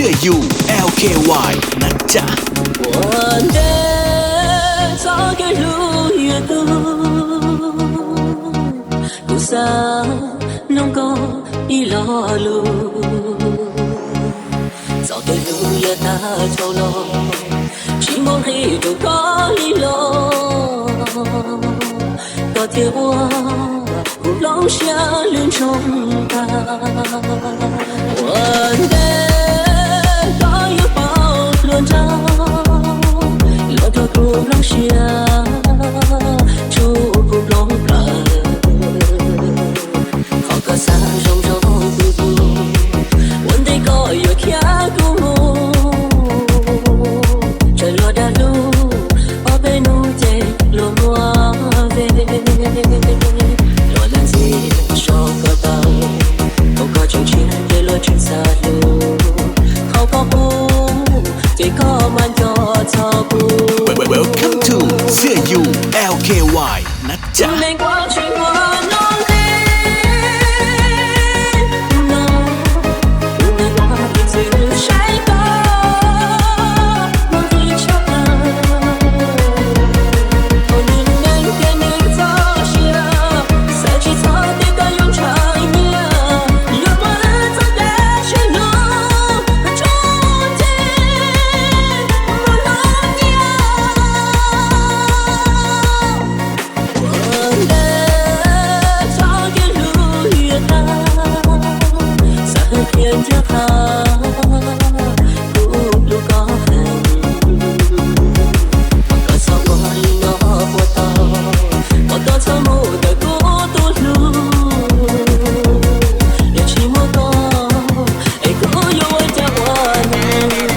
Xiaj Yus L K Y na cas. Ua ntej txoj kev hlub yuav tuag, kuv xav mloog koj ib lo lus. Txoj kev hlub yuav tag dhau los, tsis muaj nqis rau koj li los, koj thiaj ua kuv hloov siab lwj ntsoog tag. Ua ntej koj yuav pauv hluas nraug los rau kuv hloov siab, tsuas kuv hloov plaws. Qhov koj xav zoo zoo kuv tus, ua ntej koj yuav khiav kuv mus. Tsawg los dag lug, ob peb hnub ces luag muab ve. Luag lam ntxias so koj tau, thaum koj tseem tshiab ces luag tseem xav hlub. Qhov koj pub ces koj mam nco txog kuv. Welcome to Xiaj Yus L K Y na cas. Ua ntej txoj kev hlub yuav tag, xav hawm qhia nrhiav qhov kuv hlub koj heev. Koj txhob ua li no puas tau, koj txhob mus ntawm kuv tus hlub. Yog tsis muaj koj es kuv yuav ua cas ua neeg.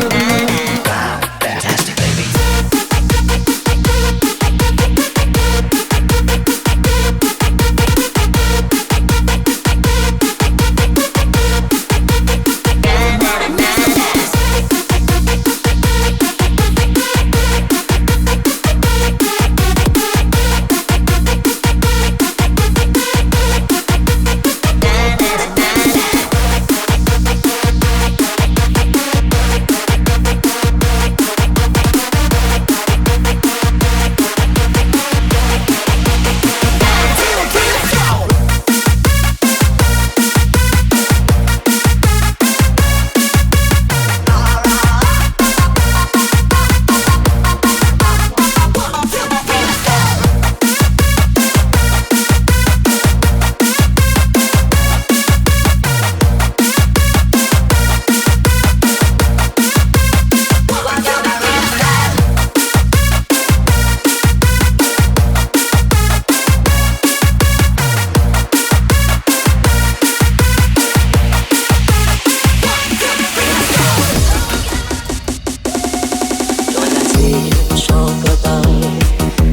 Luag lam ntxias so koj tau,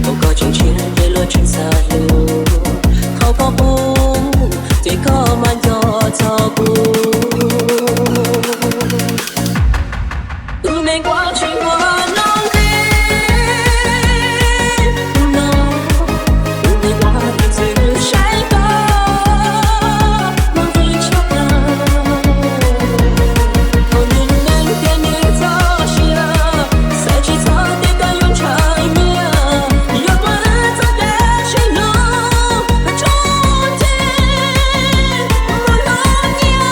thaum koj tseem tshiab ces luag tseem xav hlub. Qhov koj pub ces koj mam nco txog kuv. Tus neeg kuv tsis muaj lub nqe no, tus neeg kuv tus txwv saib koj muaj nqis tshaj plaws. Thaum nws neeg thiab nws txoj sia, xav tsis txog tias koj yuav ntshai nyiam, yuav muab txoj kev sib hlub tso tseg mus hlob nyiam.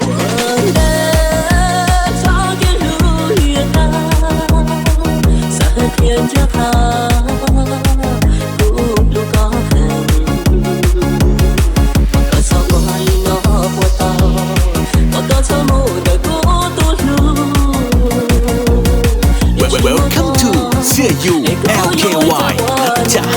Ua ntej txoj kev hlub yuav tag, xav hawm qhia nrhiav qhov kuv hlub koj heev. Koj txhob ua li no puas tau, koj txhob mus ntawm kuv tus hlub. Welcome to Xiaj Yus L K Y na cas.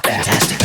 Fantastic.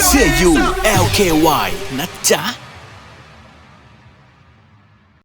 C U L K Y นะจ๊ะ